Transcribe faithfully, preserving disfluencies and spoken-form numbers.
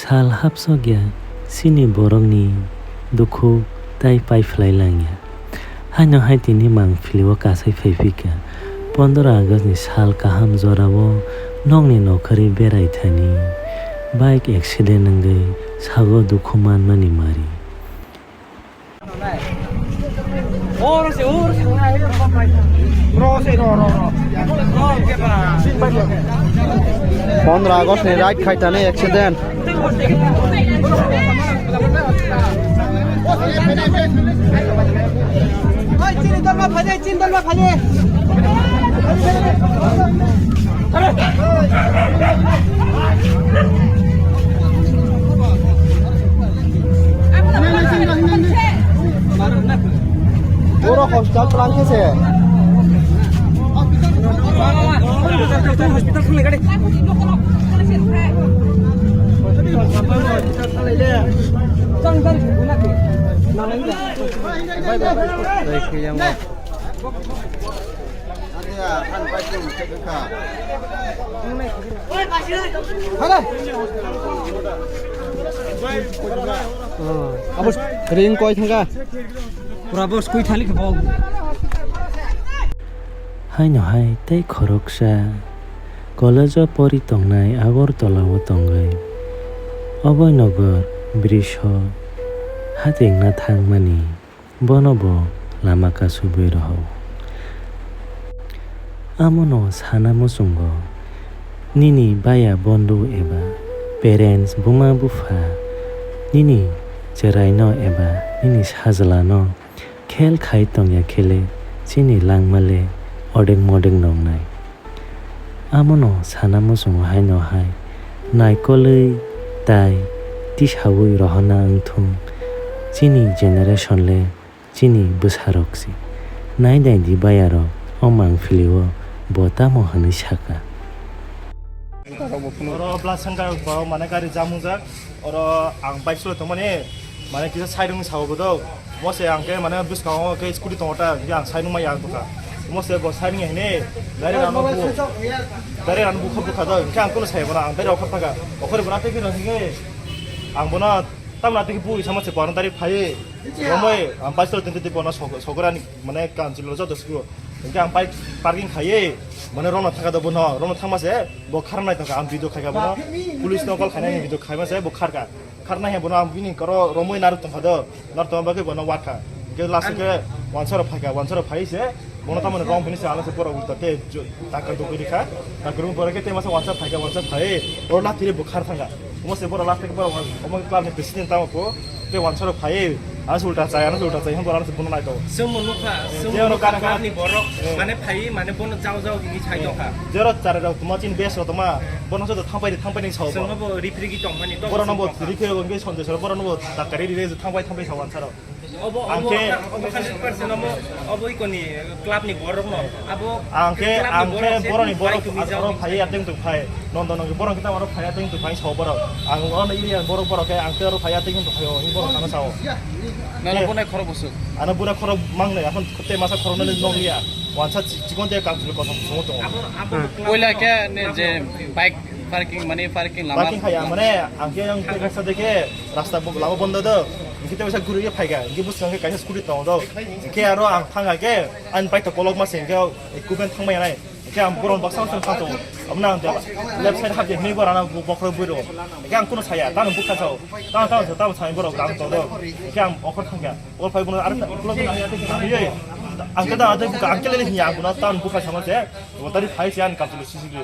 Sal hapsok ya, chini borokni dukhu tai paiphlai lang ya. Haino hai tini mangpili o kasai phai phi kha. Pondro August ni sal kaham jora o nokni nokhorwi berai thani bike accident wngwi sago dukhu manmani mari. Pondro August ni ride khaitani accident. Oro hospital plan khe se. Abo ring koi thangkha. Pura bo skui thali khe bo. Haino hai tei khoroksa college o pori tongnai Agartala o tongwi Abhoynagar bridge o hatingna thangmani. Bono bo lama kasubwi rohor. Amono sana muchungo, nini baya bondu eba parents, buma bupha, nini chwraino eba nini sajlano khel khai tongya khele chini langmale odeng modeng nongnai. Amono sana muchungo haino hai naikolwi tai tisaui rohorna wngthung. Chini generation le chini bwsarok se. Nai nai di bayarok o mangpili o bo tamo hwnwi saka. Oro Blasangkar ba mane gari jam wngjak. Oro ang bike solo tongmani, mane kisa side wngwi sao bodo. Mose ang khe mane bwskango khe scooty tongo ta, hingke ang side wngmaya ang tongkha. Mose bo side wngya hini, direct ano bu, direct ano bukha bukha do, hingke ang kono sai bono, ang direct okhor thangkha. Okhor bono tei khe hingke ang bono tamna tei bu sama se bono direct phai. Romoi ang bike solo tongte bono sogorani mane kanchilo joto sugo. Hingke ang bike parking khaiye, mane romna thangkha do bono, romna thangma se bo kharnai tongkha, ang video khaikha bono, police no call khainai video khaima se bo kharkha. Kharnai he bono ang bini koro romwi narwk tongkha do, narwk tongma bagwi bono watkha. Hingke last khe wansaro phaikha, wansaro phai se bono tamoni rom hini se ano se borok ulta te taka dugwi rikha. Taka rung pore khe te masa wansa phaikha, wansa phai oro lathi re bo khar thangkha. Omo se borok last khe borok omo club ni president tamo kho te wansaro phai ano se ulta chai, ano se ulta chai hwn borok ano se bono naito. Chwngno nukha, chwngno nukha club ni borok mane phai mane bono jao jao hini sai tongkha. Jero chare rok tuma chin bes rok tuma bono joto thangpai thangpai ni sao. Chwngno bo referee tongmani to. Borok no bo referee wngwi sonjoi soro borok no bo dakari ri thangpai thangpai sao wansaro. Obo ang khe obo hundred percent obo obo ikoni club ni borok no abo ang khe ang khe borok ni borok aro phai ateng tu phai nondo nondo borok kita aro phai ateng tu phai so borok ang oro area borok borok khe ang khe aro phai ateng tu phai o borok ano sao. Nalo bonai khoro busuk. Ano bura khoro mang nai akhon te masa khoro nani nong ya. Wansa chikon te kang chulu kosong songo tongo. Poila khe ne je bike parking mane parking lama. Parking khaya mane ang khe ang te kasa de khe rasta lama bondo do. Ang khe te masa guru ye phai ga. Ang khe busang khe kaisa scooty tongo do. Ang khe aro ang thang ga khe ang bike to kolok ma se ang khe kuben thang mai nai. Ang khe ang boron baksa baksa thang tongo. Amna ang left side hap de hini bora na bokhro bui ro. Ang khe ang kuno saya ta no bukha sao. Ta ta ta sai borok ang to do. Ang khe ang okhor thang ga. Oro phai bono arokta ukulok ni ate khe nangwi. Ang khe da ate buka ang khe lele hinya ang bono town buka sama se. Bo tari phai se ani kapilo sisi gwi.